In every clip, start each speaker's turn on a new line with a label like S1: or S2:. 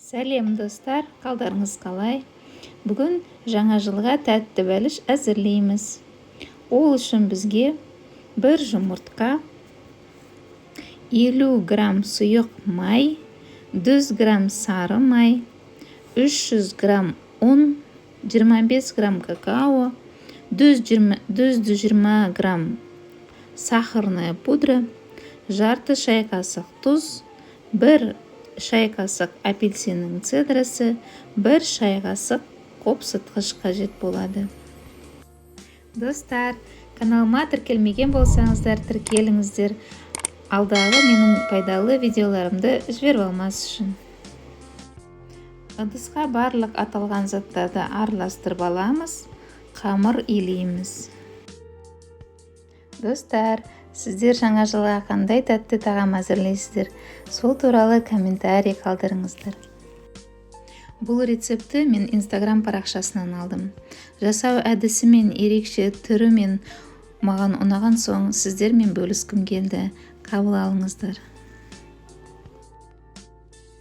S1: Сәлем, достар! Қалдарыңыз қалай? Бүгін жаңа жылға тәтті бәліш әзірлейміз. Ол үшін бізге бір жұмыртқа, 50 грамм сұйық май, 100 грамм сары май, 300 грамм ұн, 25 грамм какао, 120 грамм сахарная пудра, жарты шай қасық тұз, 1 шай қасық апельсиннің цедрасы, 1 шай қасық қопсытқыш қажет болады. Достар, каналыма тіркелмеген болсаңыздар, тіркеліңіздер. Алдағы менің пайдалы видеоларымды жіберіп алмас үшін. Ыдысқа барлық аталған заттарды араластырып аламыз, қамыр илейміз. Достар, сіздер жаңа жылға қандай тәтті тағам әзірлейсіздер? Сол туралы комментарий қалдырыңыздар. Бұл рецептті мен Инстаграм парақшасынан алдым. Жасау әдісі мен ерекше түрі мен маған ұнаған соң сіздермен бөліскім келді. Қабыл алыңыздар.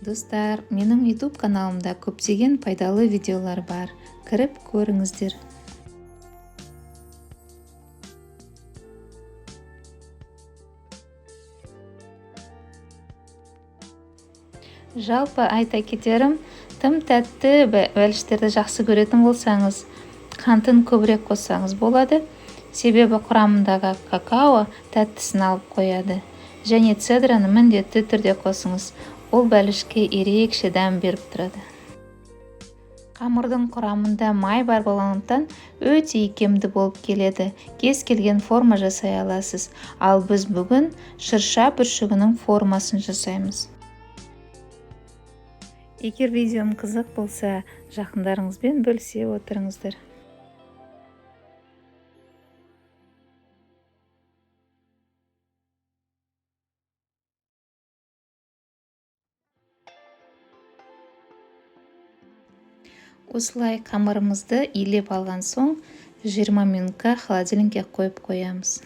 S1: Достар, менің YouTube каналымда көптеген пайдалы видеолар бар. Кіріп көріңіздер. Жалпы айта кетерім, тым тәтті бәліштерді жақсы көретін болсаңыз, қантын көбірек қоссаңыз болады. Себебі құрамындағы какао тәттісін алып қояды. Және цедраны міндетті түрде қосыңыз. Ол бәлішке ерекше дәм беріп тұрады. Қамырдың құрамында май бар болғандықтан өте икемді болып келеді. Кез келген форма жасай аласыз. Ал біз бүгін шырша бүршігінің формасын жасаймыз. Егер видеом қызық болса, жақындарыңызбен бөлісе отырыңыздар. Осылай қамырымызды илеп алған соң 20 минутқа холодильникке қойып қоямыз.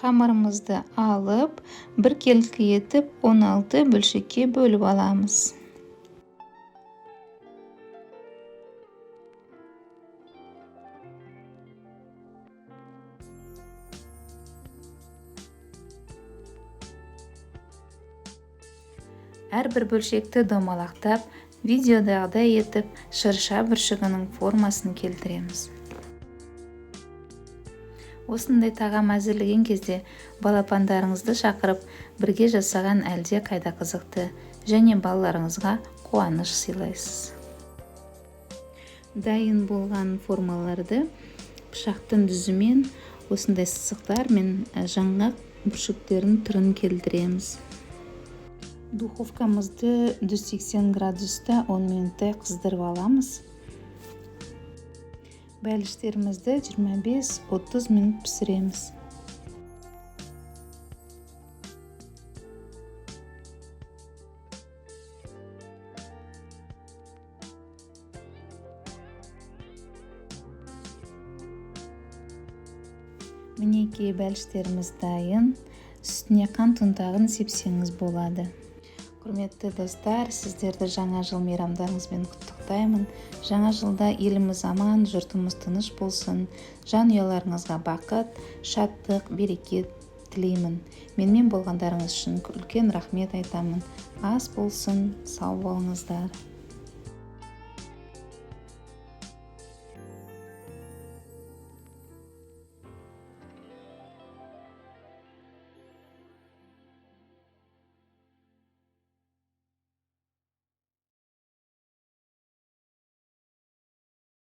S1: Қамырымызды алып, біркелкі етіп 16 бөлшекке бөліп аламыз. Әрбір бөлшекті домалақтап, видеодағыдай етіп шырша бүршігінің формасын келтіреміз. Осындай тағам әзірлеген кезде балапандарыңызды шақырып, бірге жасаған әлде қайда қызықты және балаларыңызға қуаныш сыйлайсыз. Дайын болған формаларды пышақтың жүзімен осындай сызықтар мен жаңғақ бүршіктерінің түрін келтіреміз. Духовкамызды 180 градуста 10 минуттай қыздырып аламыз. Бәліштерімізді 25-30 минут пісіреміз. Мінекей, бәліштеріміз дайын. Үстіне қант ұнтағын сепсеңіз болады. Құрметті достар, сіздерді жаңа жыл мейрамдарыңызбен құттықтаймын. Жаңа жылда еліміз аман, жұртымыз тыныш болсын. Жанұяларыңызға бақыт, шаттық, берекет тілеймін. Менімен болғандарыңыз үшін үлкен рахмет айтамын. Ас болсын, сау болыңыздар.